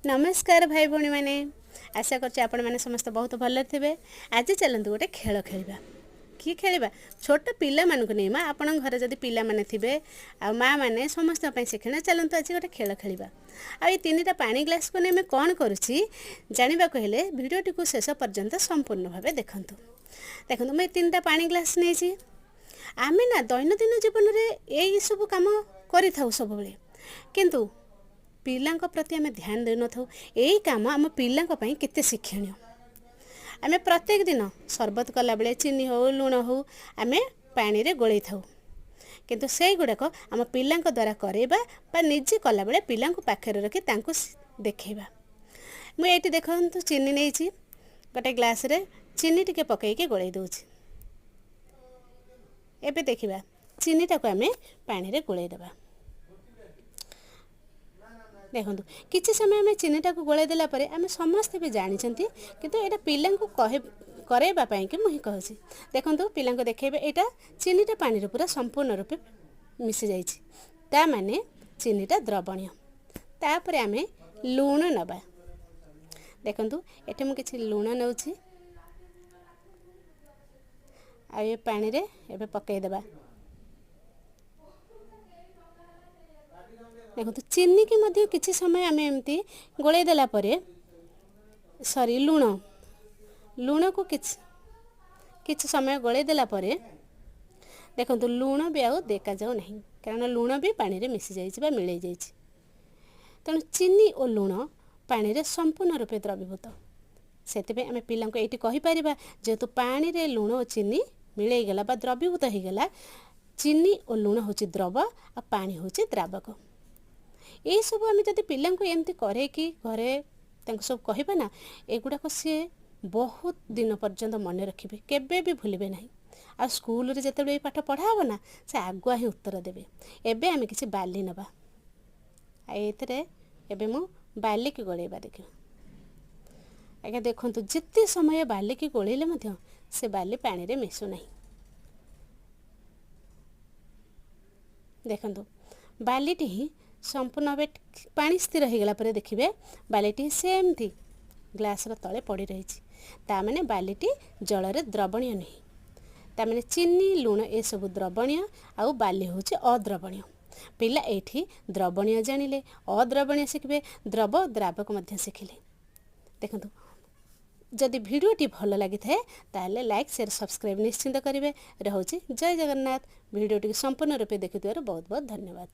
ନମସ୍କାର ଭାଇ ଭଉଣୀମାନେ, ଆଶା କରୁଛି ଆପଣମାନେ ସମସ୍ତେ ବହୁତ ଭଲରେ ଥିବେ। ଆଜି ଚାଲନ୍ତୁ ଗୋଟେ ଖେଳ ଖେଳିବା। କି ଖେଳିବା? ଛୋଟ ପିଲାମାନଙ୍କୁ ନେଇ ମା, ଆପଣଙ୍କ ଘରେ ଯଦି ପିଲାମାନେ ଥିବେ ଆଉ ମା ମାନେ, ସମସ୍ତଙ୍କ ପାଇଁ ଶିକ୍ଷଣ। ଚାଲନ୍ତୁ ଆଜି ଗୋଟେ ଖେଳ ଖେଳିବା। ଆଉ ଏଇ ତିନିଟା ପାଣି ଗ୍ଲାସକୁ ନେଇ ଆମେ କ'ଣ କରୁଛି ଜାଣିବାକୁ ହେଲେ ଭିଡ଼ିଓଟିକୁ ଶେଷ ପର୍ଯ୍ୟନ୍ତ ସମ୍ପୂର୍ଣ୍ଣ ଭାବେ ଦେଖନ୍ତୁ। ଦେଖନ୍ତୁ, ମୁଁ ଏ ତିନିଟା ପାଣି ଗ୍ଲାସ ନେଇଛି। ଆମେ ନା ଦୈନନ୍ଦିନ ଜୀବନରେ ଏଇସବୁ କାମ କରିଥାଉ ସବୁବେଳେ, କିନ୍ତୁ ପିଲାଙ୍କ ପ୍ରତି ଆମେ ଧ୍ୟାନ ଦେଉନଥାଉ। ଏଇ କାମ ଆମ ପିଲାଙ୍କ ପାଇଁ କେତେ ଶିକ୍ଷଣୀୟ। ଆମେ ପ୍ରତ୍ୟେକ ଦିନ ସରବତ କଲାବେଳେ ଚିନି ହେଉ, ଲୁଣ ହେଉ, ଆମେ ପାଣିରେ ଗୋଳେଇଥାଉ, କିନ୍ତୁ ସେଇଗୁଡ଼ାକ ଆମ ପିଲାଙ୍କ ଦ୍ୱାରା କରେଇବା ବା ନିଜେ କଲାବେଳେ ପିଲାଙ୍କୁ ପାଖରେ ରଖି ତାଙ୍କୁ ଦେଖେଇବା। ମୁଁ ଏଇଠି ଦେଖନ୍ତୁ ଚିନି ନେଇଛି, ଗୋଟେ ଗ୍ଲାସରେ ଚିନି ଟିକେ ପକାଇକି ଗୋଳେଇ ଦେଉଛି। ଏବେ ଦେଖିବା, ଚିନିଟାକୁ ଆମେ ପାଣିରେ ଗୋଳେଇ ଦେବା। ଦେଖନ୍ତୁ, କିଛି ସମୟ ଆମେ ଚିନିଟାକୁ ଗୋଳେଇ ଦେଲା ପରେ, ଆମେ ସମସ୍ତେ ବି ଜାଣିଛନ୍ତି, କିନ୍ତୁ ଏଇଟା ପିଲାଙ୍କୁ କହେ କରାଇବା ପାଇଁକି ମୁଁ ହିଁ କହୁଛି। ଦେଖନ୍ତୁ, ପିଲାଙ୍କୁ ଦେଖେଇବେ, ଏଇଟା ଚିନିଟା ପାଣିରେ ପୁରା ସମ୍ପୂର୍ଣ୍ଣ ରୂପେ ମିଶିଯାଇଛି, ତା ମାନେ ଚିନିଟା ଦ୍ରବଣୀୟ। ତାପରେ ଆମେ ଲୁଣ ନେବା। ଦେଖନ୍ତୁ, ଏଠି ମୁଁ କିଛି ଲୁଣ ନେଉଛି ଆଉ ଏ ପାଣିରେ ଏବେ ପକାଇଦେବା। ଦେଖନ୍ତୁ, ଚିନିକି ମଧ୍ୟ କିଛି ସମୟ ଆମେ ଏମିତି ଗୋଳେଇ ଦେଲା ପରେ, ସରି, ଲୁଣକୁ କିଛି କିଛି ସମୟ ଗୋଳେଇ ଦେଲା ପରେ, ଦେଖନ୍ତୁ ଲୁଣ ବି ଆଉ ଦେଖାଯାଉ ନାହିଁ, କାରଣ ଲୁଣ ବି ପାଣିରେ ମିଶିଯାଇଛି ବା ମିଳେଇ ଯାଇଛି। ତେଣୁ ଚିନି ଓ ଲୁଣ ପାଣିରେ ସମ୍ପୂର୍ଣ୍ଣ ରୂପେ ଦ୍ରବୀଭୂତ। ସେଥିପାଇଁ ଆମେ ପିଲାଙ୍କୁ ଏଇଠି କହିପାରିବା, ଯେହେତୁ ପାଣିରେ ଲୁଣ ଓ ଚିନି ମିଳେଇଗଲା ବା ଦ୍ରବୀଭୂତ ହେଇଗଲା, ଚିନି ଓ ଲୁଣ ହେଉଛି ଦ୍ରବ ଆଉ ପାଣି ହେଉଛି ଦ୍ରାବକ। ଏଇସବୁ ଆମେ ଯଦି ପିଲାଙ୍କୁ ଏମିତି କରେଇକି ଘରେ ତାଙ୍କୁ ସବୁ କହିବା ନା, ଏଗୁଡ଼ାକ ସିଏ ବହୁତ ଦିନ ପର୍ଯ୍ୟନ୍ତ ମନେ ରଖିବେ, କେବେ ବି ଭୁଲିବେ ନାହିଁ। ଆଉ ସ୍କୁଲରେ ଯେତେବେଳେ ଏଇ ପାଠ ପଢ଼ା ହେବ ନା, ସେ ଆଗୁଆ ହିଁ ଉତ୍ତର ଦେବେ। ଏବେ ଆମେ କିଛି ବାଲି ନେବା ଆଉ ଏଇଥିରେ ଏବେ ମୁଁ ବାଲିକି ଗୋଳେଇବା। ଦେଖିବା ଆଜ୍ଞା, ଦେଖନ୍ତୁ, ଯେତେ ସମୟ ବାଲିକି ଗୋଳେଇଲେ ମଧ୍ୟ ସେ ବାଲି ପାଣିରେ ମିଶୁନାହିଁ। ଦେଖନ୍ତୁ, ବାଲିଟି ହିଁ ସମ୍ପୂର୍ଣ୍ଣ ଭାବେ ପାଣି ସ୍ଥିର ହେଇଗଲା ପରେ ଦେଖିବେ ବାଲିଟି ସେମିତି ଗ୍ଲାସର ତଳେ ପଡ଼ି ରହିଛି। ତା ମାନେ ବାଲିଟି ଜଳରେ ଦ୍ରବଣୀୟ ନୁହେଁ। ତା ମାନେ ଚିନି, ଲୁଣ ଏସବୁ ଦ୍ରବଣୀୟ ଆଉ ବାଲି ହେଉଛି ଅଦ୍ରବଣୀୟ। ପିଲା ଏଇଠି ଦ୍ରବଣୀୟ ଜାଣିଲେ, ଅଦ୍ରବଣୀୟ ଶିଖିବେ, ଦ୍ରବ ଦ୍ରାବକ ମଧ୍ୟ ଶିଖିଲେ। ଦେଖନ୍ତୁ, ଯଦି ଭିଡ଼ିଓଟି ଭଲ ଲାଗିଥାଏ ତାହେଲେ ଲାଇକ୍, ସେୟାର, ସବସ୍କ୍ରାଇବ୍ ନିଶ୍ଚିନ୍ତ କରିବେ। ରହୁଛି, ଜୟ ଜଗନ୍ନାଥ। ଭିଡ଼ିଓଟିକୁ ସମ୍ପୂର୍ଣ୍ଣ ରୂପେ ଦେଖୁଥିବାରୁ ବହୁତ ବହୁତ ଧନ୍ୟବାଦ।